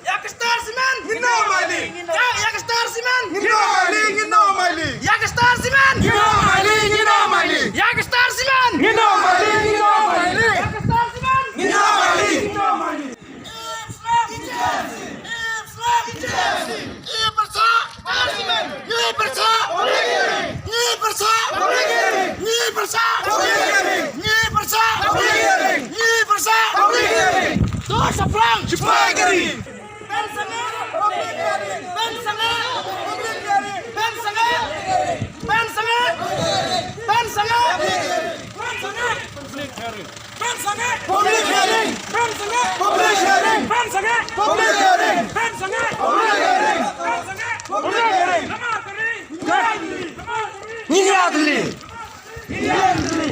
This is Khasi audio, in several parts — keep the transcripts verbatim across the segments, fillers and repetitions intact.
Ïa ka Star Cement! Ngin ym mali! Ïa, ïa ka Star Cement! Ngin ym mali, ngin ym mali! Ïa ka Star Cement! Ngin ym mali, ngin ym mali! Ïa ka Star Cement! Ngin ym mali, ngin ym mali! Ïa ka Star Cement! Ngin ym mali, ngin ym mali! Ngi pyrshah! Ngi pyrshah! Ngi pyrshah! Ngi pyrshah! Ngi pyrshah! Ngi pyrshah! Ngi pyrshah! Ngi pyrshah! To shaphrang! Sipai ka ri! Ban sangeh! Ban sangeh! Ban sangeh! Ban sangeh! Ban sangeh! Ban sangeh! Ban sangeh! Public hearing! Ban sangeh! Public hearing! Ban sangeh! Public hearing! Ban sangeh! Public hearing! Ban sangeh! Public hearing! Ngi ïa tylli! Ngi ïa tylli!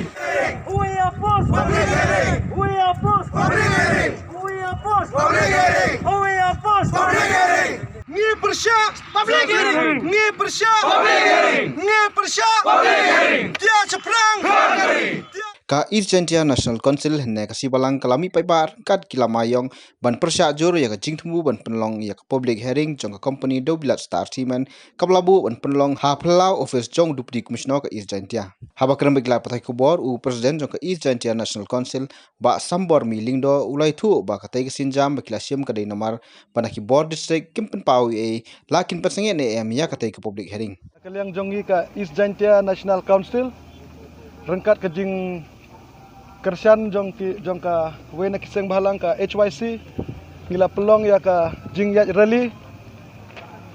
We oppose! Public hearing! We oppose! Public hearing! We oppose! Public hearing! We oppose! Public hearing! Ngi pyrshah! Public hearing! Ngi pyrshah! Public hearing! Ngi pyrshah! Public hearing! Ïa shaphrang! Ka East Jaintia National Council hynne ka sngi Balang ka la mih paidbah ryngkat ki lama ïong ban pyrshah jur ïa ka jingthmu ban pynlong ïa ka public hearing jong ka company Dewbilat Star Cement kaba la buh ban pynlong ha phyllaw office jong u Deputy Commissioner ka East Jaintia. Haba kren bad ki lad pathai khubor, u President jong ka East Jaintia National Council, Bah Sambormi Lyngdoh, u la ïathuh ba katei ka sienjam ba ki la shim ka dei namar ba na ki bor district kim pynpaw ei ei la kin pynsangeh ne em ïa katei ka public hearing. Ka liang jong ngi ka East Jaintia National Council, ryngkat ka jingkyrshan jong ki, jong kawei na ki seng bhalang ka H Y C, ngi la pynlong ïa ka jingïaid rally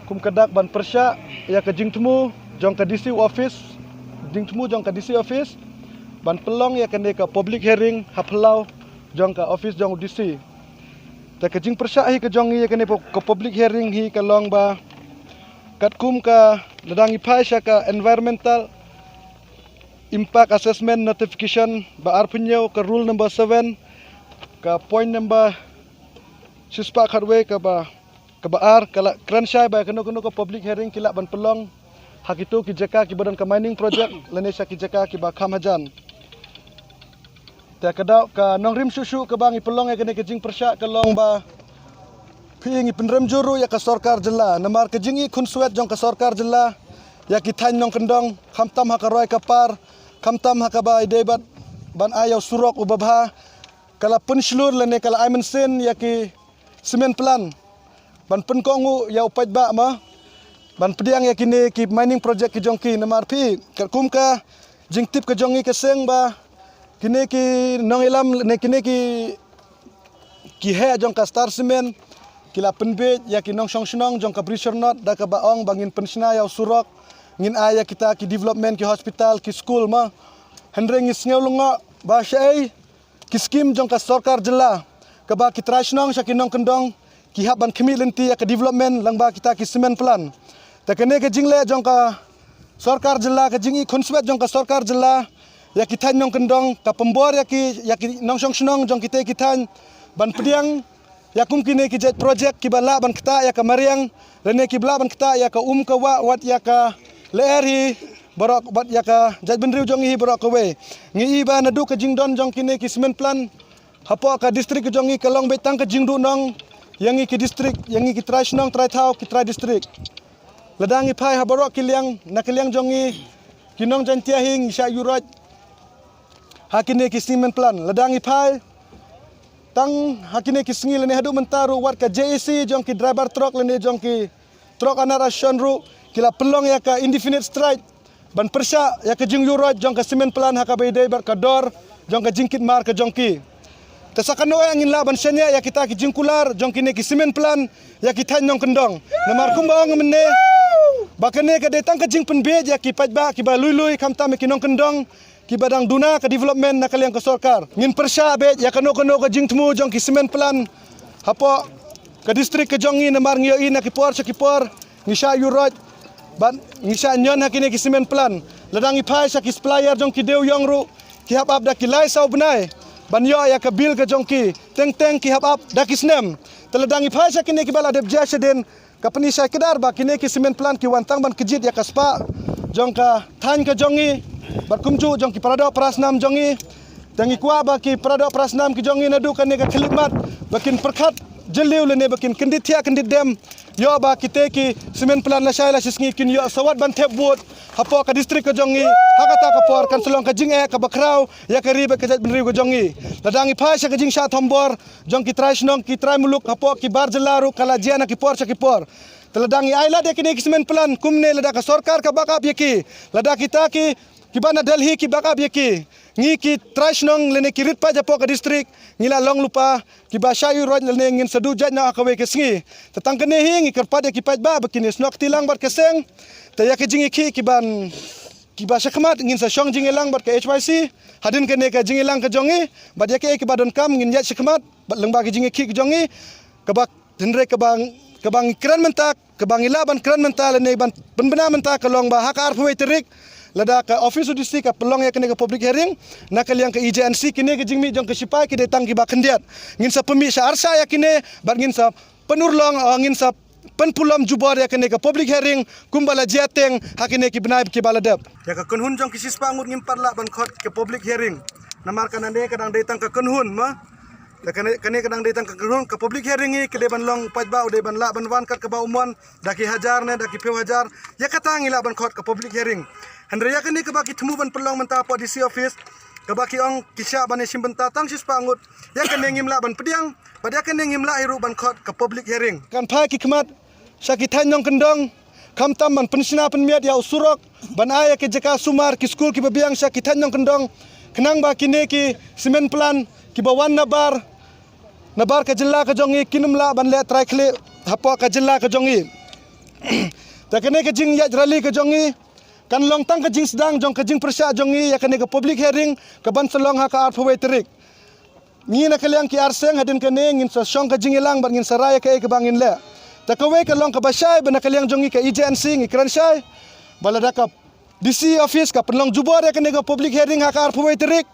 kum ka dak ban pyrshah ïa ka jingthmu jong ka D C office, jingthmu jong ka D C office, ban pynlong ïa kane ka public hearing ha phyllaw jong ka office jong u D C. Te ka jingpyrshah hi ka jong ngi ïa kane pu-, ka public hearing hi ka long ba katkum ka, lada ngi phai sha ka environmental impact assessment notification ba arphew hynñiew, ka rule number seven, ka point number shispah khatwei, kaba, kaba ar, ka la kren shai ba kano kano ka public hearing ki lah ban pynlong ha kito ki jaka kiba don ka mining project lane sha ki jaka kiba kham hajan. Te ka daw ka nongrim shuh shuh kaba ngi pynlong ïa kane ka jingpyrshah ka long ba phi, ngi pynrem jur ruh ïa ka sorkar jylla, namar ka jingïakhun swet jong ka sorkar jylla ïa ki thaiñ nongkyndong, khamtam ha ka roi ka par, khamtam ha kaba ïadei bad ban ai ïa u surok uba bha, ka la pynshlur lane ka la ai mynsiem ïa ki cement plant ban pynkohnguh ïa u paidbah, ma, ban pdiang ïa kine ki mining project ki jong ki. Namar phi, katkum ka jingtip ka jong ngi ka seng ba kine ki nongïalam ne kine ki, ki heh jong ka Star Cement ki la pynbiej ïa ki nongshong shnong jong ka Bri Shyrnot da kaba ong ba ngin pynshna ïa u surok, ngin ai ïa kita ki development, ki hospital, ki skul, ma. Hynrei ngi sngew lyngngoh ba shaei ki skim jong ka sorkar jylla kaba ki trai shnong sha ki nongkyndong ki hap ban khmih lynti ïa ka development lyngba kita ki cement plant. Te kane ka jingleh jong ka sorkar jylla, ka jingïakhun swet jong ka sorkar jylla ïa ki thaiñ nongkyndong ka pynbor ïa ki, ïa ki nongshong shnong jong kitei ki thaiñ ban pdiang ïa kum kine ki jait project kiba lah ban ktah ïa ka mariang lane kiba lah ban ktah ïa ka um ka wah wat ïa ka lyer hi baroh, wat ïa ka jaitbynriew jong ngi hi baroh kawei. Ngi i ba naduh ka jingdon jong kine ki cement plant hapoh ka district ka jong ngi ka long beit tang ka jingduhnong ïa ngi ki district, ïa ngi ki trai shnong, trai thaw, ki trai district. Lada ngi phai ha baroh ki liang, na ka liang jong ngi ki nong Jaintia hi ngi shah ïuroit ha kine ki cement plant. Lada ngi phai tang ha kine ki sngi lane haduh mynta ruh wat ka J A C jong ki driver truck lane jong ki truck owner association ruh ki la pynlong ïa ka indefinite strike ban pyrshah ïa ka jingïuroit jong ka cement plant ha kaba ïadei bad ka dor jong ka jingkit mar ka jong ki. Te sa katno eh ngin lah ban shaniah ïa kita ki jingkular jong kine ki cement plant ïa ki thaiñ nongkyndong. Namar kumba ong mynne ba kane ka dei tang ka jingpynbiej ïa ki paidbah kiba lui lui, khamtam ïa ki nongkyndong kiba dang duna ka development na ka liang ka sorkar. Ngin pyrshah beit ïa kano kano ka jingthmu jong ki cement plant hapoh ka district ka jong ngi, namar ngi ïohi na ki por sha ki por ngi shah ïuroit Bad ngi shah ñion ha kine ki cement plant. Lada ngi phai sha ki supplier jong ki dewïong ruh, ki hap ap da ki lai saw bnai ban ïoh ïa ka bill ka jong ki, teng teng ki hap ap da ki snem. Te lada ngi phai sha kine kiba la dep jia shadien, ka pyni shai kdar ba kine ki cement plant ki wan tang ban kjit ïa ka spah jong ka thaiñ ka jong ngi, bad kumjuh jong ki paradoh parasnam jong ngi. Te ngi kwah ba ki paradoh parasnam ki jong ngi naduh kane ka khyllipmat ba kin pyrkhat jylliew lane ba kin kyndit thiah kyndit dem, ïoh ba kite ki cement plant lashai lashisngi kin ïoh sawat ban thep vote hapoh ka district ka jong ngi. Ha kata ka por kan sa long ka jingeh kaba khraw ïa ka ri bad ka jaitbynriew ka jong ngi. Lada ngi phai sha ka jingshah thombor jong ki trai shnong, ki trai muluk hapoh ki bar jylla ruh ka la jia na ki por sha ki por. Te lada ngi ailad ïa kine ki cement plant kumne, lada ka sorkar ka back up ïa ki, lada kita ki, kiba na Delhi ki back up ïa ki, ngi ki trai shnong lane ki rit paid hapoh ka district ngi la long lypa kiba shah ïuh roit lane ngin sa duh jait noh ha kawei ka sngi. Te tang kane hi ngi kyrpad ïa ki paidbah ba kin ïasnoh kti lang bad ka seng. Te ïa ka jingïakhih kiban, kiba shakhmat ngin sa shong jingïalang bad ka H Y C. Hadien kane ka jingïalang ka jong ngi, bad ïa kaei kaba donkam ngin ïaid shakhmat bad lyngba ka jingïakhih ka jong ngi. Kaba, hynrei kaba, kaba ngi kren mynta, kaba ngi lah ban kren mynta lane ban pynbna mynta ka long ba ha ka arphew wei tarik, lada ka office U D C ka pynlong ïa kane ka public hearing, na ka liang ka E J N C kine ka jingmih jong ka shipai ki dei tang kiba khyndiat. Ngin sa pynmih sha ar shah ïa kine, bad ngin sa pynurlong, eh, ngin sa pynpulom jubor ïa kane ka public hearing kumba la jia teng ha kine ki bnai kiba la dep. Ïa ka kynhun jong ki shispah ngut ngim pat lah ban khot ka public hearing. Namar kane ka dang dei tang ka kynhun, ma. Te kane, kane ka dang dei tang ka kynhun, ka public hearing hi ka dei ban long, paidbah u dei ban lah ban wan kat kaba u mon, da ki hajar ne da ki phew hajar, ïa kata ngi lah ban khot ka public hearing. Hynrei ïa kane kaba ki thmu ban pynlong mynta hapoh D C office, kaba ki ong ki shah ban ïashim bynta tang shispah ngut, ïa kane ngim lah ban pdiang, bad ïa kane ngim lah hi ruh ban khot ka public hearing. Kan phai ki khmat sha ki thaiñ nongkyndong, khamtam ban pynshna pynmiat ïa u surok, ban ai ïa ki jaka sumar, ki skul kiba biang sha ki thaiñ nongkyndong, khnang ba kine ki cement plant kiba wan nabar, nabar ka jylla ka jong ngi kin ym lah ban leh trai khlieh hapoh ka jylla ka jong ngi. Te kane ka jingïaid rally ka jong ngi kan long tang ka jingsdang jong ka jingpyrshah jong ngi ïa kane ka public hearing kaban sa long ha ka arphew wei tarik. Ngi na ka liang ki arseng hadien kane ngin sa shong ka jingïalang bad ngin sa rai ïa kaei kaba ngin leh. Te kawei ka long kaba shai ba na ka liang jong ngi ka E J N C ngi kren shai ba lada ka D C office ka pynlong jubor ïa kane ka public hearing ha ka arphew wei tarik,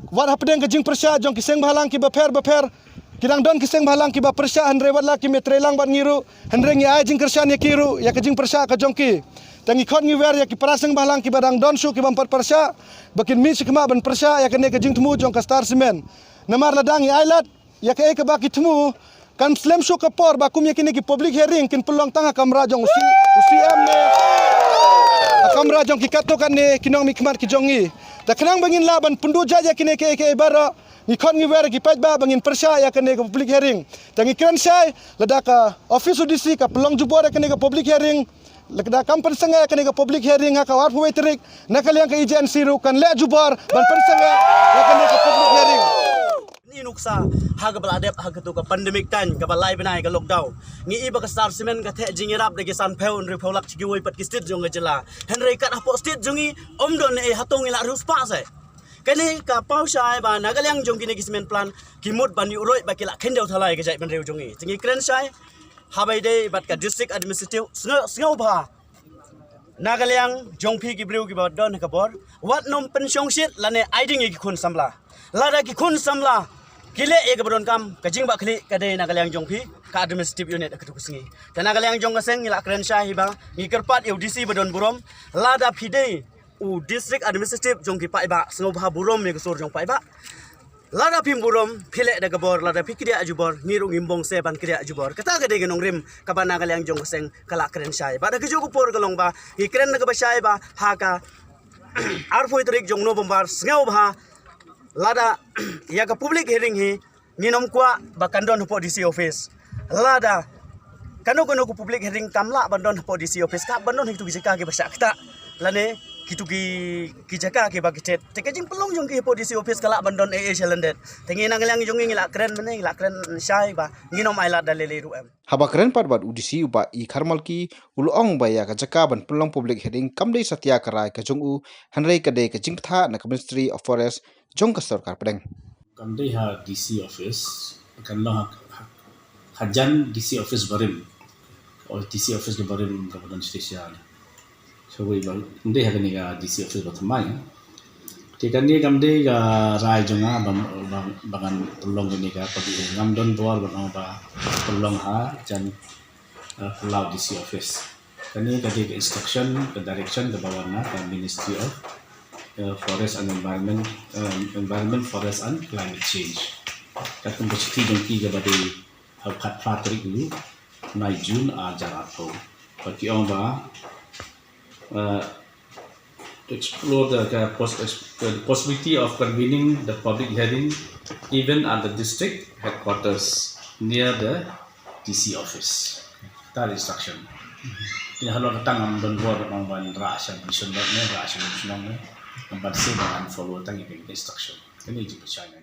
wat hapdeng ka jingpyrshah jong ki seng bhalang kiba pher bapher, ki dang don ki seng bhalang kiba pyrshah, hynrei wat la kim ïatreilang bad ngi ruh, hynrei ngi ai jingkyrshan ïa ki ruh ïa ka jingpyrshah ka jong ki. Te ngi khot ngi wer ïa ki para seng bhalang kiba dang don shuh kibym pat pyrshah ba kin mih shakhmat ban pyrshah ïa kane ka jingthmu jong ka Star Cement. Namar lada ngi ailad ïa kaei kaba ki thmu, kan slem shuh ka por ba kum ïa kine ki public hearing kin pynlong tang ha kamra jong u C, u C M ne ha kamra jong ki katto katne ki nongmihkhmat ki jong ngi. Te khnang ba ngin lah ban pynduh jait ïa kine kiei kiei baroh, ngi khot ngi wer ïa ki paidbah ba ngin pyrshah ïa kane ka public hearing. Te ngi kren shai, lada ka office U D C ka pynlong jubor ïa kane ka public hearing, lada kam pynsangeh ïa kane ka public hearing ha ka arphew wei tarik, na ka liang ka E J N C ruh kan leh jubor ban pynsangeh ïa kane ka public hearing. Ni nuksa ha kaba la dep ha kato ka pandemic time kaba lai bnai ka lockdown, ngi i ba ka Star Cement ka theh jingïarap da ki sanphew hynriewphew lak sha kiwei pat ki state jong ka jylla. Hynrei kat hapoh state jong ngi ym don ei, hato ngi la riewspah seh. Kane ka paw shai ba na ka liang jong kine ki cement plant ki mut ban ïuh roit ba ki la khyndew thalai ka jaitbynriew jong ngi. Te ngi kren shai, haba ïadei bad ka district administrative, sngew, sngewbha na ka liang jong phi ki briew kiba don ha ka bor, wat nym pynshong shit lane ai ding ïa ki khun samla. Lada ki khun samla ki leh ïa kaba donkam, ka jingbakla ka dei na ka liang jong phi ka administrative unit ha kato ka sngi. Te na ka liang jong ka seng ngi la kren shai hi ba ngi kyrpad ïa u D C ba don burom, lada phi dei u district administrative jong ki paidbah, sngewbha burom ïa ka sur jong paidbah. Lada phim burom, phi leh da ka bor, lada phi kdiah jubor, ngi ruh ngim bong seh ban kdiah jubor. Kata ka dei ka nongrim kaba na ka liang jong ka seng ka la kren shai. Bad ha kajuh ka por ka long ba ngi kren da kaba shai ba ha ka arphew tarik jong November, sngewbha lada ïa ka public hearing hi ngin ym kwah ba kan don hapoh D C office. Lada kano kano ka public hearing kam lah ban don hapoh D C office, ka ban don ha kitu ki jaka kiba shah ktah lane kitu ki, ki jaka kiba ki thet. Te ka jingpynlong jong ki hapoh D C office ka lah ban don ei ei shalyndet. Te ngi na ka liang jong ngi ngi la kren mynne, ngi la kren shai ba ngin ym ailad da lei lei ruh em. Haba kren pat bad u D C u Bah E Kharmalki, u la ong ba ïa ka jaka ban pynlong public hearing kam dei satia ka rai ka jong u, hynrei ka dei ka jingbthah na ka Ministry of Forest jong ka sorkar pdeng. Kam dei ha D C office, kan long ha, ha, hajan D C office barim. D C office kaba rim kaba don shisha. So wei ba ym dei ha kane ka D C office ba thymmai. Te kane kam dei ka rai jong nga ba, ba, ba ngan pynlong kane ka, kaba ngam don bor ban ong ba pynlong ha jan, uh, Palau D C office. Kane ka dei ka instruction, ka direction kaba wan na ka Ministry of, uh, Forest and Environment, um, Environment, Forest and Climate Change. Katkum ka shithi jong ki kaba dei ha khatphra tarik u bnai June ar hajar arphew. Ba ki ong ba, uh, to explore the, the pos-, the possibility of convening the public hearing even at the district headquarters near the D C office. That instruction. Ïa halor kata ngam don bor ban ong ban rah sha Mission Road ne, rah sha Mission Road ne. Ngam ban shu ban follow tang ïa ka instruction. Kane jingpynshai na.